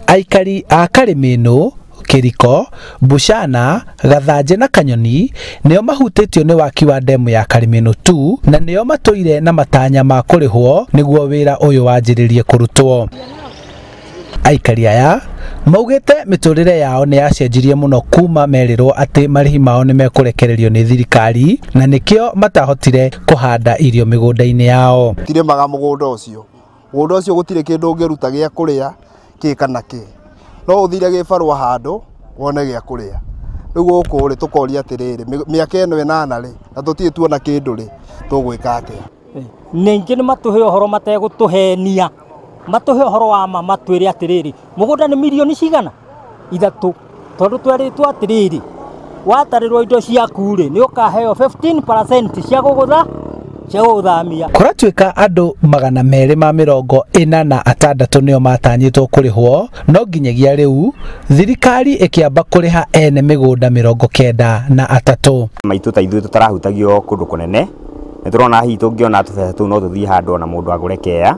Aikari a Karĩmĩnũ, Kĩriko, Buchana, Gathanje na Kanyoni nĩo mahutĩtio nĩ waki wa ndemu ya Karĩmĩnũ 2 na nĩo matũire na matanya ma kũrĩhwo nĩguo wĩra ũyũ wanjĩrĩrie kũrutwo. Aikari aya maugĩte mĩtũrĩre yao nĩ yacenjirie mũno kuma merirwo atĩ marĩhi mao nĩ mekũrekererio nĩ thirikari na nĩkĩo matahotire kũhanda irio mĩgũnda-inĩ yao. Tirĩmaga mũgũnda ũcio, mũgũnda ũcio gũtirĩ kĩndũ ũngĩruta gĩa kũrĩa kĩ kana kĩ, no ũthire gĩbarũa handũ wone gĩa kũrĩa. Rĩu gũkũ rĩ tũkoria atĩrĩrĩ, mĩaka ĩno ĩnana rĩ na tũtirĩ tuona kĩndũ rĩ, tũgwĩka atĩa? Ningĩ nĩ matũhe ũhoro mategũtũhenia, matũhe ũhoro wa ma, matwĩre atĩrĩrĩ mũgũnda nĩ mirioni cigana 3, tondũ twerĩtwo atĩrĩrĩ watarĩrwo indo ciaku rĩ nĩ ũkaheo 15% cia gũgũtha cia gũgũthamia. Kũratuĩka andũ 246 nĩo matanyĩtwo kũrĩhwo, no nginyagia rĩu thirikari ĩkĩamba kũrĩha ene mĩgũnda 93. Maitũ ta ithuĩ tũtarahutagio kũndũ kũnene, nĩ tũrona hihi tũngĩona tũbeca tũu no tũthiĩ handũ ona mũndũ agũre kea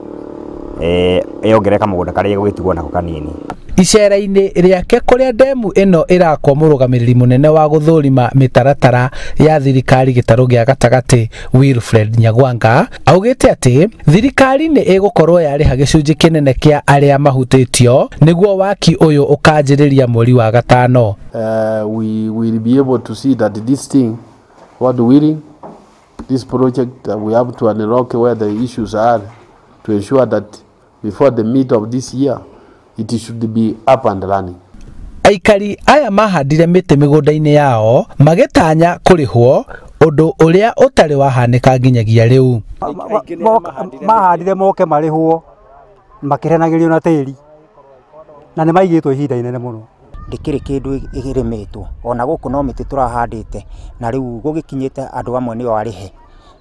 yongerereka mũgũnda karĩa gũgĩtigwo nako kanini. Icera-inĩ rĩake kũrĩa ndemu ĩno ĩrakwo, mũrũgamĩrĩri mũnene wa gũthũrima mĩtaratara ya thirikari gĩtarũ gĩa gatagatĩ Wilfred Nyagwanga augĩte atĩ thirikari nĩ ĩgũkorwo yarĩha gĩcunjĩ kĩnene kĩa arĩa mahutĩtio nĩguo waki ũyũ ũkanjĩrĩria mweri wa gatano. We will be able to see that this thing, what willing, this project, we have to unlock where the issues are to ensure that before the mid of this year it should be up and running. Aikari aya mahandire mĩtĩ mĩgũnda-inĩ yao magĩtanya kũrĩhwo, ũndũ ũrĩa ũtarĩ wahanĩka nginyagia rĩu. Mahandire moke marĩhwo makĩrenagĩrio na tĩri na nĩ maigĩtwo ihinda inene mũno. Ndĩkĩrĩ kĩndũ ĩrĩmĩtwo ona gũkũ no mĩtĩ tũrahandĩte na rĩu gũgĩkinyĩte andũ amwe nĩo arĩhe,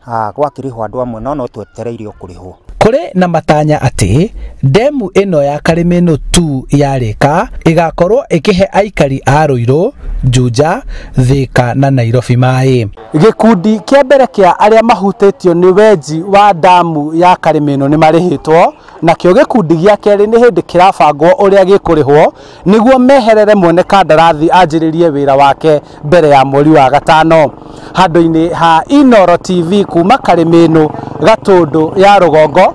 gwakĩrĩhwo andũ amwe no twetereire kũrĩhwo. Kũrĩ na matanya atĩ ndemu ĩno ya Karĩmĩnũ 2 yarĩka ĩgakorwo ĩkĩhe aikari a Ruiru, Juja, Thika na Nairobi maĩ. Gĩkundi kĩa mbere kĩa arĩa mahutĩtio nĩ wenji wa damu ya Karĩmĩnũ nĩ marĩhĩtwo, nakĩo gĩkundi gĩa kerĩ nĩ hĩndĩ kĩrabangwo ũrĩa gĩkũrĩhwo nĩguo meherere mwene kandarathi anjĩrĩrie wĩra wake mbere ya mweri wa gatano. Handũ-inĩ ha Inooro TV kuma Karĩmĩnũ, Gatũndũ ya Rũgongo,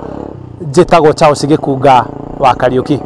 njĩtagwo Charles Gĩkunga wa Kariũki.